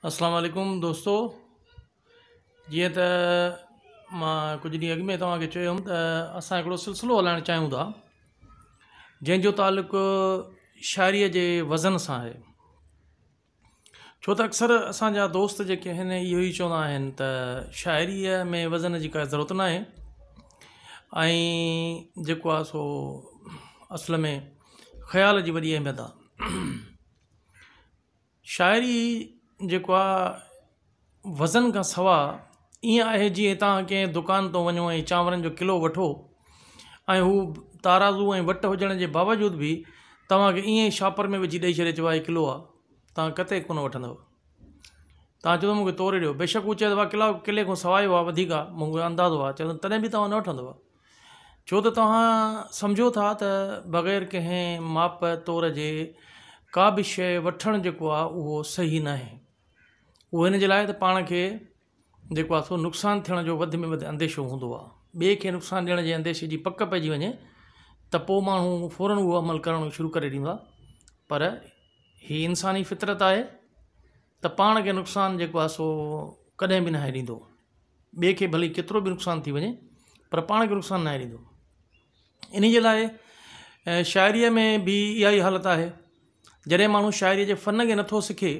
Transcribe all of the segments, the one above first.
اسلام عليڪم دوستو جيئن ته مان ڪجهه ڏينهن اڳ ۾ توهان کي چيو هيم ته اسان هڪڙو سلسلو هلائڻ چاهيون ٿا جنهن جو تعلق شاعريء جي وزن سان آهي ڇو ته اڪثر اسان جا دوست جيڪي آهن اهو ئي چوندا آهن ته شاعريء ۾ وزن جي ڪا ضرورت ناهي ۽ جيڪو آهي سو اصل ۾ خيال جي وڏي اهميت آهي. شاعري جيڪو آهي وزن کان سوا ائين آهي جيئن توهان ڪنهن دڪان تان وڃو ۽ چانورن جو ڪلو وٺو ۽ هو تارازو ۽ وٽ هجڻ جي باوجود به توهان کي ائين ئي شاپر ۾ وجهي ڏئي ڇڏي چئي هي ڪلو آهي توهان قطعي ڪونه وٺندؤ توهان چوندؤ مون کي توري ڏيو بيشڪ هو چئي ته ڪلو ڪلي کان سوايو آهي وڌيڪ آهي مون کي اندازو آهي چوندو تڏهن به توهان نه وٺندؤ ڇو ته توهان سمجهو ٿا ته بغير ڪنهن ماپ تور جي ڪا به شيء وٺڻ جيڪو آهي اهو صحيح ناهي اهو هن جي لاء ته پاڻ کي جيڪو آهي سو نقصان ٿيڻ جو وڌ ۾ وڌ انديشو هوندو آهي ٻئي کي نقصان ڏيڻ جي انديشي جي پڪ پئجي وڃي ته پوء ماڻهو فورن اهو عمل ڪرڻ شروع ڪري ڏيندو آهي پر هي انساني فطرت آهي ته پاڻ کي نقصان جيڪو آهي سو ڪڏهن به ناهي ڏيندو. ٻئي کي ڀلي ڪيترو به نقصان ٿي وڃي پر پاڻ کي نقصان ناهي ڏيندو. انهي جي لاء شاعريء ۾ به اها ئي حالت آهي. جڏهن ماڻهو شاعريء جي فن کي نٿو سکي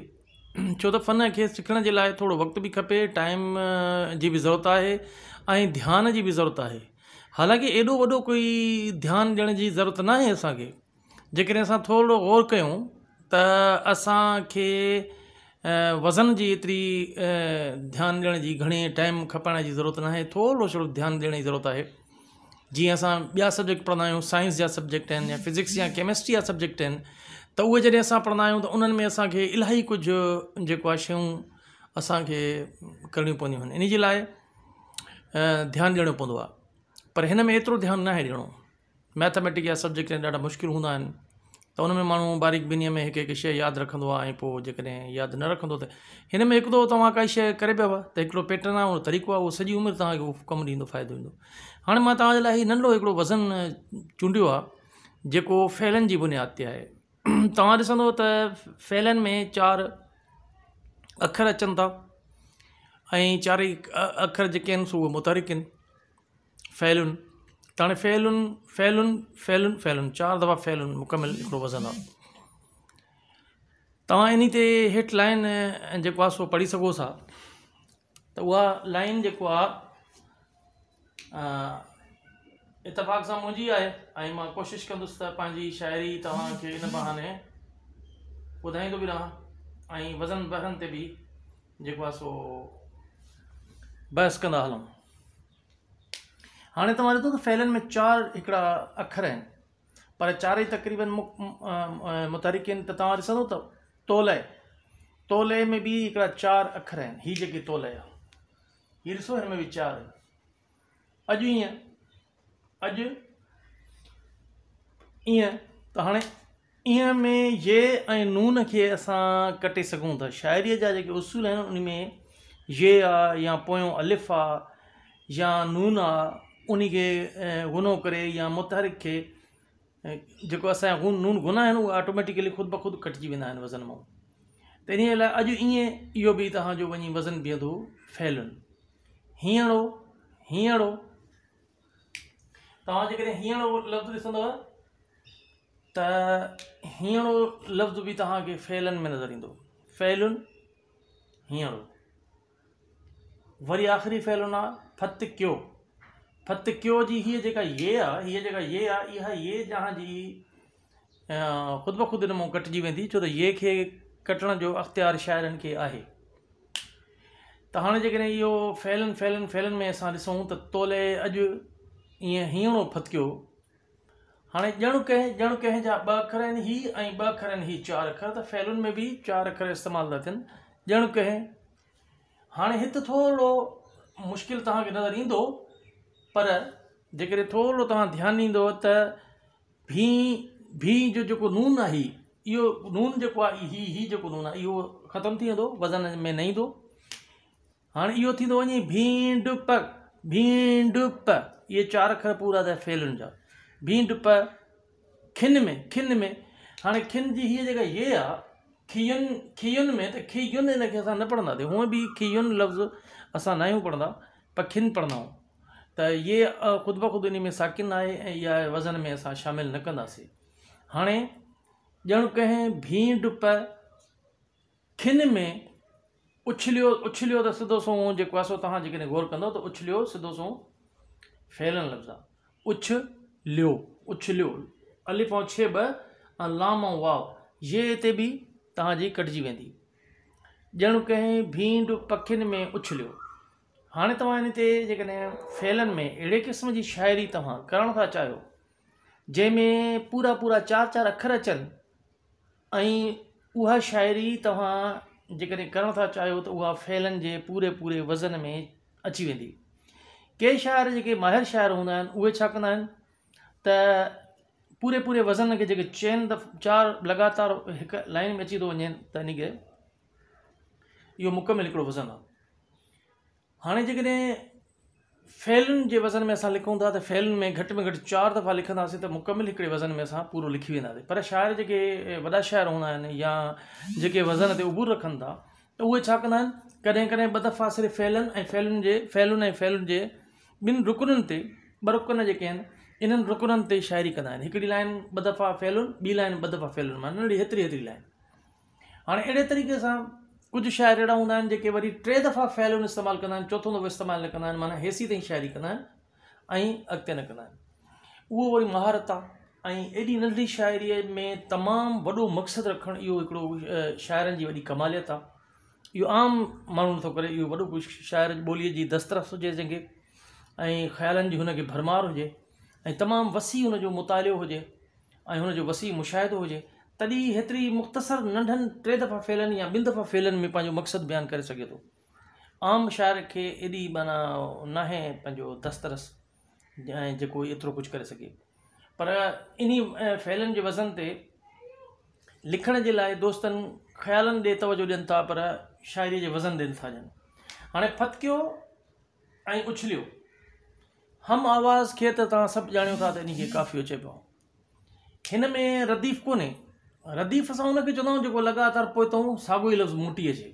ڇو ته فن کي سکڻ جي لاء ٿورو وقت به کپي، ٽائيم جي به ضرورت آهي ۽ ڌيان جي به ضرورت آهي. حالانڪه ايڏو وڏو ڪوئي ڌيان ڏيڻ جي ضرورت ناهي اسان کي. جيڪڏهن اسان ٿورڙو غور ڪيون ته اسان کي وزن جي ايتري ڌيان ڏيڻ جي گهڻي ٽائيم کپائڻ جي ضرورت ناهي ٿورڙو سو ڌيان ڏيڻ جي ضرورت آهي جيئن اسان ٻيا سبجيڪٽ پڙهندا آهيون سائنس جا سبجيڪٽ آهن يا فزڪس يا ڪيمسٽري جا سبجيڪٽ آهن ته اهي جڏهن اسان پڙهندا آهيون ته انهن ۾ اسان کي الاهي ڪجهه جيڪو آهي شيون اسان کي ڪرڻيون پونديون آهن ان جي لاء ڌيان ڏيڻو پوندو آهي پر هن ۾ ايترو ڌيان ناهي ڏيڻو مئٿميٽڪ جا سبجيڪٽ ڏاڍا مشڪل هوندا آهن ته ان ۾ ماڻهو باريڪ بينيء ۾ هڪ هڪ شيء ياد رکندو آهي ۽ پوء جيڪڏهن ياد نه رکندو ته هن ۾ هڪ دفعو توهان ڪائي شيء ڪري پيو ته هڪڙو پيٽرن آهي اهو طريقو آهي اهو سڄي عمر توهان کي اهو ڪم ڏيندو فائدو ڏيندو هاڻي مان توهان جي لاء هي ننڍڙو هڪڙو وزن چونڊيو آهي جيڪو فعلن جي بنياد تي آهي توهان ڏسندو ته فعلن ۾ چار اکر اچن ٿا ۽ چارئي اکر جيڪي آهن سو اهي متحرڪ آهن فعلن ته هاڻي فعلن فعلن فعلن فعلن چار دفعا فعلن مڪمل هڪڙو وزن آهي توهان انهي تي هيٺ لائن جيڪو آهي سو پڙهي سگهو ٿا ته اها لائن جيڪو آهي اتفاق سان منهنجي آهي ۽ مان ڪوشش ڪندس ته پنهنجي شاعري توهان کي ان بهاني ٻڌائيندو به رهان ۽ وزن بحرن تي به جيڪو آهي سو بحث ڪندا هلون. هاڻي توهان ڏٺو ته فعلن ۾ چار هڪڙا اکر آهن پر چارئي تقريبن متحرڪ آهن ته توهان ڏسندو ته تولئه تولئه ۾ به هڪڙا چار اکر آهن هي جيڪي تولئه آهي هي ڏسو هن ۾ به چار آهن اڄ ائين اڄ ائين ته هاڻي ائين ۾ ي ۽ نون کي اسان ڪٽي سگهون ٿا. شاعريء جا جيڪي اصول آهن ان ۾ ي آ يا پويون الف آ يا نون آ ان کي غنو ڪري يا متحرڪ کي جيڪو اسان جا نون غنا آهن اهي آٽوميٽيڪلي خود بخود ڪٽجي ويندا آهن وزن مان ته انهيء لاء اڄ ائين اهو به توهان جو وڃي وزن بيهندو فعلن هينئڙو هينئڙو توهان جيڪڏهن هينئڙو لفظ ڏسندؤ ته هينئڙو لفظ به توهان کي فعلن ۾ نظر ايندو. فعلن هينئڙو. وري آخري فعلن آ ڦتڪيو. ڦتڪيو جي هيء جيڪا ي آ، هيء جيڪا ي آ، اها ي جهان جي خود بخود ان مان ڪٽجي ويندي ڇو ته ي کي ڪٽڻ جو اختيار شاعرن کي آهي. ته هاڻي جيڪڏهن اهو فعلن فعلن فعلن ۾ اسان ڏسون ته تولئه اڄ ائين هينئڙو ڦتڪيو. هاڻي ڄڻ ڪنهن ڄڻ ڪنهن جا ٻه اکر آهن هي ۽ ٻه اکر آهن هي چار اکر ته فعلن ۾ به چار اکر استعمال ٿا ٿين ڄڻ ڪنهن هاڻي هت ٿورڙو مشڪل توهان کي نظر ايندو پر جيڪڏهن ٿورڙو توهان ڌيان ڏيندو ته ڀي ڀي جو جيڪو نون آهي اهو نون جيڪو آهي هي هي جيڪو نون آهي اهو ختم ٿي ويندو وزن ۾ نه ايندو هاڻي اهو ٿيندو وڃي ڀينڊ پ ڀينڊ پ اهي چار اکر پورا ٿيا فعلن جا ڀينڊ پ کن ۾ کن ۾ هاڻي کن جي هيء جيڪا ي آ کين کين ۾ ته کين ان کي اسان نه پڙهنداسين هونء به کين لفظ اسان ناهيون پڙهندا پکين پڙهندا آهيون ته يي خود بخود ان ۾ ساڪن آهي ۽ اها وزن ۾ اسان شامل نه ڪنداسين هاڻي ڄڻ ڪنهن ڀينڊ پ کن ۾ اڇليو اڇليو ته سڌو سنئون جيڪو آهي سو توهان جيڪڏهن غور ڪندو ته اڇليو سڌو سنئون فعلن لفظ آهي اڇ ليو، اڇليو، الف ۽ ڇ ٻه ۽ لام ۽ واو يي هتي به توهان جي ڪٽجي ويندي. ڄڻ ڪنهن ڀينڊ پکين ۾ اڇليو. هاڻي توهان ان تي جيڪڏهن فعلن ۾ اهڙي قسم جي شاعري توهان ڪرڻ ٿا چاهيو جنهن ۾ پورا پورا چار چار اکر اچن ۽ اها شاعري توهان جيڪڏهن ڪرڻ ٿا چاهيو ته اها فعلن جي پوري پوري وزن ۾ اچي ويندي. ڪي شاعر جيڪي ماهر شاعر هوندا آهن اهي ڇا ڪندا آهن ته پوري پوري وزن کي جيڪي چئن دف چار لڳاتار هڪ لائن ۾ اچي ٿو وڃي ته ان کي اهو مڪمل هڪڙو وزن آهي. هاڻي جيڪڏهن فعلن جي وزن ۾ اسان لکون ٿا ته فعلن ۾ گهٽ ۾ گهٽ چار دفعا لکنداسين ته مڪمل هڪڙي وزن ۾ اسان پورو لکي وينداسين پر شاعر جيڪي وڏا شاعر هوندا آهن يا جيڪي وزن تي عبور رکن ٿا ته اهي ڇا ڪندا آهن ڪڏهن ڪڏهن ٻه دفعا صرف فعلن ۽ فعلن جي فعلن ۽ فعلن جي ٻن رڪنن تي ٻه رڪن جيڪي آهن انهن رڪنن تي شاعري ڪندا آهن هڪڙي لائن ٻه دفعا فعلن ٻي لائن ٻه دفعا فعلن معنيٰ ننڍڙي هيتري هيتري لائن هاڻي اهڙي طريقي سان ڪجهه شاعر اهڙا هوندا آهن جيڪي وري ٽي دفعا فعلن استعمال ڪندا آهن چوٿون دفعو استعمال نه ڪندا آهن معنيٰ هيسي تائين شاعري ڪندا آهن ۽ اڳتي نه ڪندا آهن اهو وري مهارت آهي ۽ ايڏي ننڍڙي شاعريء ۾ تمام وڏو مقصد رکڻ اهو هڪڙو شاعرن جي وڏي ڪماليت آهي اهو عام ماڻهو نٿو ڪري اهو وڏو ڪجهه شاعر جي ٻوليء جي دسترس هجي جنهن کي ۽ خيالن جي هن کي ڀرمار هجي ۽ تمام وسيع هن جو مطالعو هجي ۽ هن جو وسيع مشاهدو هجي تڏهن هيتري مختصر ننڍن ٽي دفعا فعلن يا ٻن دفعا فعلن ۾ پنهنجو مقصد بيان ڪري سگهي ٿو. عام شاعر کي ايڏي معنيٰ ناهي پنهنجو دسترس ۽ جيڪو ايترو ڪجهه ڪري سگهي. پر انهي فعلن جي وزن تي لکڻ جي لاء دوستن خيالن ڏي توجه ڏين ٿا پر شاعري جي وزن ڏي نٿا ڏين. هاڻي ڦٿڪيو ۽ اڇليو هم آواز کي ته توهان سڀ ڄاڻيو ٿا ته انهي کي قافيو چئبو آهي. هن ۾ رديف ڪونهي. رديف اسان ان کي چوندا آهيون جيڪو لڳاتار پوئتون ساڳيو ئي لفظ موٽي اچي.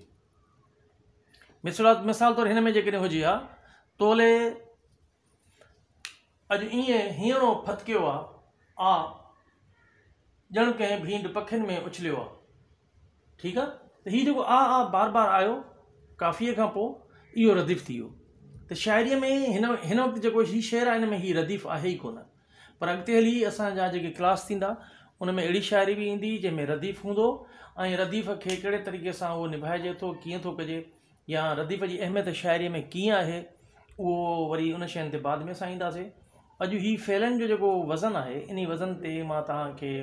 مثال مثال طور هن ۾ جيڪڏهن هجي ها تولي اڄ ائين هينئڙو ڦٿڪيو آ آ ڄڻ ڪنهن ڀينڊ پکين ۾ اڇليو آ. ٺيڪ آ ته هي جيڪو آ آ بار بار آيو قافيي کان پوء اهو رديف ٿي ويو ته شاعريء ۾ هن هن وقت جيڪو هي شعر آهي ان ۾ هي رديف آهي ئي ڪونه پر اڳتي هلي اسان جا جيڪي ڪلاس ٿيندا ان ۾ اهڙي شاعري به ايندي جنهن ۾ رديف هوندو ۽ رديف کي ڪهڙي طريقي سان اهو نڀائجي ٿو ڪيئن ٿو ڪجي يا رديف جي اهميت شاعريء ۾ ڪيئن آهي اهو وري ان شين تي بعد ۾ اسان اينداسين اڄ هي فعلن جو جيڪو وزن آهي انهي وزن تي مان توهان کي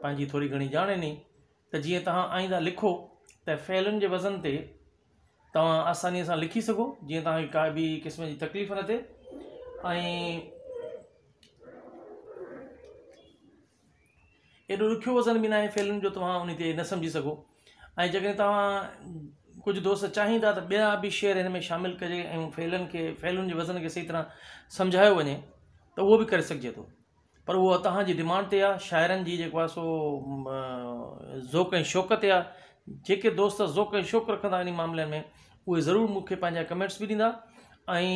پنهنجي ٿوري گهڻي ڄاڻ ڏني ته جيئن توهان آئنده لکو ته فعلن جي وزن تي توهان آسانيء سان لکي سگهو جيئن توهان کي ڪا به قسم جي تڪليف نه ٿئي ۽ ايڏو ڏکيو وزن به ناهي فعلن جو توهان ان تي نه سمجهي سگهو ۽ جيڪڏهن توهان ڪجهه دوست چاهيندا ته ٻيا به شعر هن ۾ شامل ڪجي ۽ فعلن کي فعلن جي وزن کي صحيح طرح سمجهايو وڃي ته اهو به ڪري سگهجي ٿو پر اهو توهان جي ڊمانڊ تي آهي شاعرن جي جيڪو آهي سو ذوق ۽ شوق تي آهي جيڪي دوست ذوق ۽ شوق رکندا انهي معاملي ۾ اهي ضرور مون کي پنهنجا ڪمينٽس به ڏيندا ۽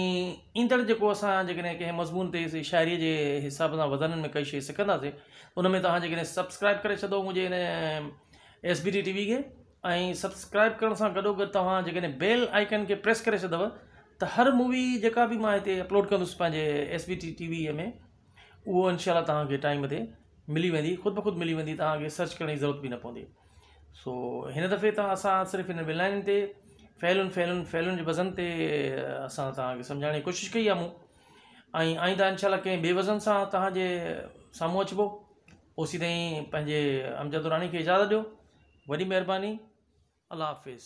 ايندڙ جيڪو اسان جيڪڏهن ڪنهن مضمون تي شاعري جي حساب سان وزنن ۾ ڪائي شي سکنداسي ان ۾ توهان جيڪڏهن سبسڪرائب ڪري ڇڏو منهنجي ان ايس بي ٽي ٽي وي کي ۽ سبسڪرائب ڪرڻ سان گڏو گڏ توهان جيڪڏهن بيل آئيڪن کي پريس ڪري ڇڏو ته هر مووي جيڪا به مان هتي اپلوڊ ڪندس پنهنجي ايس بي ٽي ٽي وي ۾ اهو انشاء الله توهان کي ٽائيم تي ملي ويندي خود بخود ملي ويندي توهان کي سرچ ڪرڻ جي ضرورت به نه پوندي سو هن دفعي ته اسان صرف هن ٻن لائنن تي فعلن فعلن فعلن جي وزن تي اسان توهان کي سمجهائڻ جي ڪوشش ڪئي آهي مون ۽ آئنده انشاء الله ڪنهن ٻئي وزن سان توهان جي سامهون اچبو اوسي تائين پنهنجي امجد دراني کي اجازت ڏيو وڏي مهرباني الله حافظ.